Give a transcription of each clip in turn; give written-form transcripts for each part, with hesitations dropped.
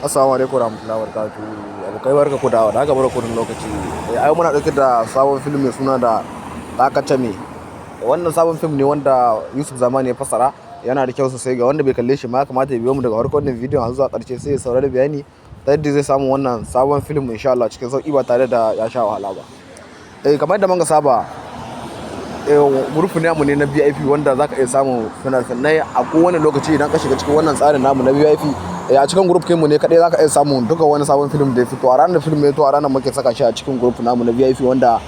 Assalamu alaikum warahmatullahi wabarakatuh. Abokai, barka ku da haka, barka da lokaci. Ai muna ɗauke da sabon film mai suna da Takacame. Wannan sabon film ne wanda Yusuf Zamani ya fassara. Yana da kyau sosai. Ga wanda bai kalle shi ma, ya kamata ya biyo mu daga farkon wannan bidiyon har zuwa ƙarshe, sai ya saurari bayani ta yadda zai samu wannan sabon film insha Allah cikin sauƙi ba tare da ya sha wahala ba. Kamar yadda muka saba, group namu ne na VIP wanda zaka iya samun fina-finai a kowane lokaci idan ka shiga cikin wannan tsarin namu na VIP. A cikin group mu ne kaɗai zaka iya samun duka wani sabon film da ya fito. A ranar da film ya fito, a ranar muke saka shi a cikin group namu na VIP, wanda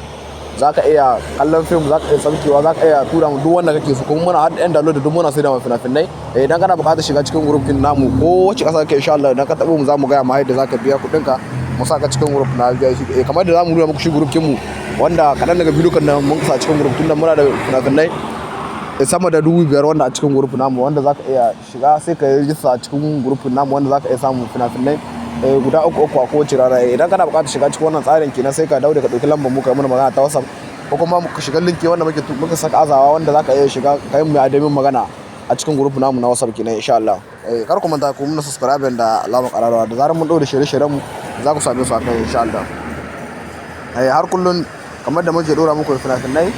zaka iya kallon film, zaka iya saukewa, zaka iya tura mu duk wanda kake so. Kuma muna har yan download, duk muna sai da fina-finai. Idan kana buƙatar shiga cikin group din namu, ko wace ƙasa kake, insha Allah idan ka taɓo mu, zamu gaya ma yadda zaka biya kuɗin ka, mu saka cikin group na VIP. Kamar da zamu nuna muku shi group mu, wanda kaɗan daga bidiyon nan mun sa cikin group, tunda muna da fina-finai sama da 5,000 wanda a cikin group namu, wanda zaka iya shiga sai ka yi rijista a cikin group namu, wanda zaka iya samun fina-finai guda uku uku a kowace rana. Idan kana buƙatar shiga cikin wannan tsarin kenan, sai ka daure ka ɗauki lambar mu, ka mana magana ta WhatsApp, ko kuma ka shiga link wanda muka saka azawa, wanda zaka iya shiga ka yi mai adamin magana a cikin group namu na WhatsApp kenan insha Allah. Kar ku manta ku muna subscribe da alamar ƙararrawa. Da zarar mun ɗaura shirye-shiryen mu, za ku same su a kai insha Allah. Har kullun kamar da muke ɗora muku fina-finai,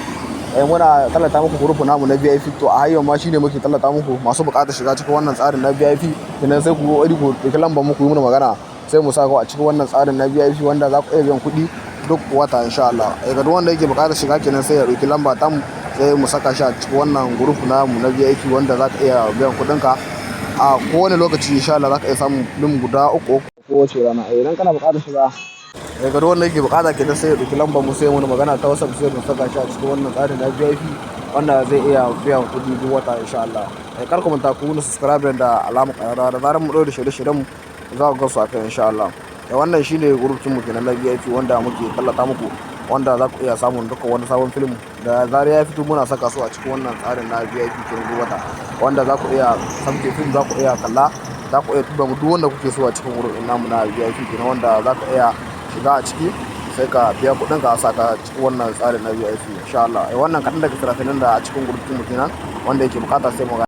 muna tallata muku group namu na VIP, to a har ma shine muke tallata muku. Masu buƙatar shiga cikin wannan tsarin na VIP kenan, sai ku kokari ku ɗauki lambar mu, ku yi mana magana, sai mu sa ku a cikin wannan tsarin na VIP, wanda za ku iya biyan kuɗi duk wata insha Allah. Ga duk wanda yake buƙatar shiga kenan, sai ya ɗauki lamba ta mu, sai mu saka shi a cikin wannan group namu na VIP, wanda za ka iya biyan kuɗin ka a kowane lokaci insha Allah. Za ka iya samun film guda uku uku kowace rana. Idan kana buƙatar shiga, ga duk wanda yake buƙata kenan, sai ya ɗauki lambar mu, sai mu magana ta WhatsApp, sai mu saka shi a cikin wannan tsarin na VIP, wanda zai iya biyan kuɗi duk wata insha Allah. Kar ku manta ku subscribe da alamar ƙararrawa. Da zarar mu ɗora shirye-shiryen mu, za ku ga su akai insha Allah. Wannan shine group mu kenan na VIP wanda muke tallata muku, wanda za ku iya samun dukkan wani sabon film da zarar ya fito, muna saka su a cikin wannan tsarin na VIP kenan duk wata, wanda za ku iya sauke film, za ku iya kalla, za ku iya tura mu duk wanda kuke so a cikin group ɗin namu na VIP kenan, wanda za ka iya shiga a ciki, sai ka biya kuɗin ka, a saka cikin wannan tsarin na VIP insha Allah. Wannan kaɗan daga fina-finan da a cikin group mu kenan. Wanda yake bukata, sai mu